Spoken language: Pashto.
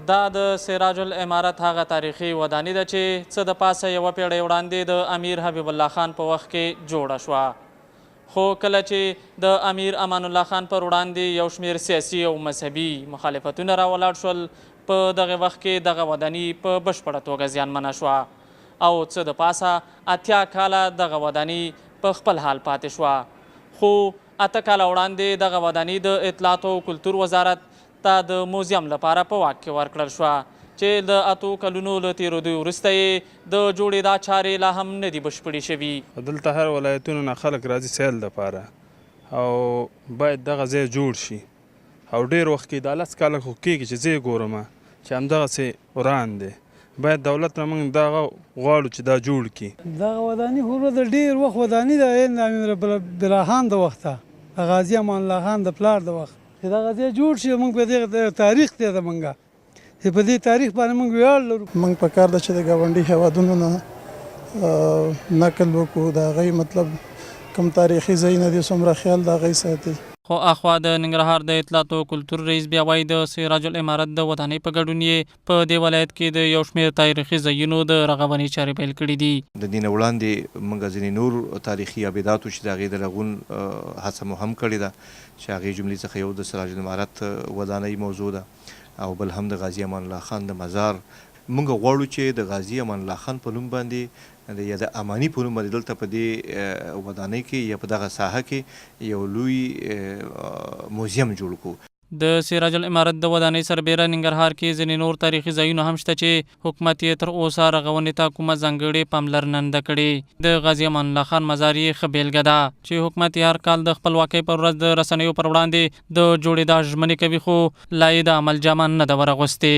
دا د سراج الامارت هغه تاریخي وداني ده چې څه د پاسه یوه پېړۍ وړاندې د امیر حبیب الله خان په وخت کې جوړه شوه. خو کله چې د امیر امان الله خان پر وړاندې یو شمېر سیاسي او مذهبي مخالفتونه راولاړ شول، په دغه وخت کې دغه وداني په بشپړه توګه زیانمنه شوه او څه د پاسه 80 کاله دغه وداني په خپل حال پاتې شوه. خو اته کاله وړاندې دغه وداني د اطلاعاتو او کلتور وزارت ته د موزیم لپاره په واک کې ورکړل شوه چې د اتو کلونو له تېرېدو وروسته یې د جوړېدا چارې لا هم نه دي بشپړې شوي. دلته هر ولایتونو نه خلک راځي سیل دپاره او باید دغه ځای جوړ شي او ډیر وخت کې دا لس کاله خو کېږي چې زه یې ګورم چې همدغسې وران دی باید دولت نه موږ دغه غواړو چې دا جوړ کړي. دغه وداني خو د ډیر وخت وداني ده، ان د امیر بلاخان د وخته، د غازي امان الله خان د پلار د وخت. چې دغه ځای جوړ شي، موږ په دې تاریخ دی زمونږ چې په دې تاریخ باندې موږ ویاړ لرو. موږ په کار ده چې د ګاونډي هیوادونو نه نقل وکړو، د هغوی مطلب کوم تاریخي ځایونه دي څومره خیال د هغوی ساتي. خو اخوا د ننګرهار د اطلاعاتو او کلتور رئیس بیا وايي، د سراج الامارت د ودانۍ په ګډون یې په دې ولایت کې د یو شمېر تاریخي ځایونو د رغونې چارې پیل کړې دي. د دې نه وړاندې موږ ځینې نور تاریخي ابدات وو چې د هغې د رغون هڅه مو هم کړې ده. چې هغې جملې څخه یو د سراج الامارت ودانۍ موضوع ده او بل هم د غازي امان الله خان د مزار. مونږ غواړو چې د غازي امان الله خان په نوم باندې یا د اماني په نوم باندې دلته په دې ودانۍ کې یا په دغه ساحه کې یو لوی موزیم جوړ کړو. د سراج الامارت د ودانۍ سربېره ننګرهار کې ځینې نور تاریخي ځایونه هم شته چې حکومت یې تر اوسه رغونې ته کومه ځانګړې پاملرنه نه ده کړې. د غازي امان الله خان مزار یې ښه بېلګه ده چې حکومت یې هر کال د خپلواکۍ پر ورځ د رسنیو پر وړاندې د جوړېدا ژمنې کوي خو لا یې د عمل جامه نه ده ور اغوستې.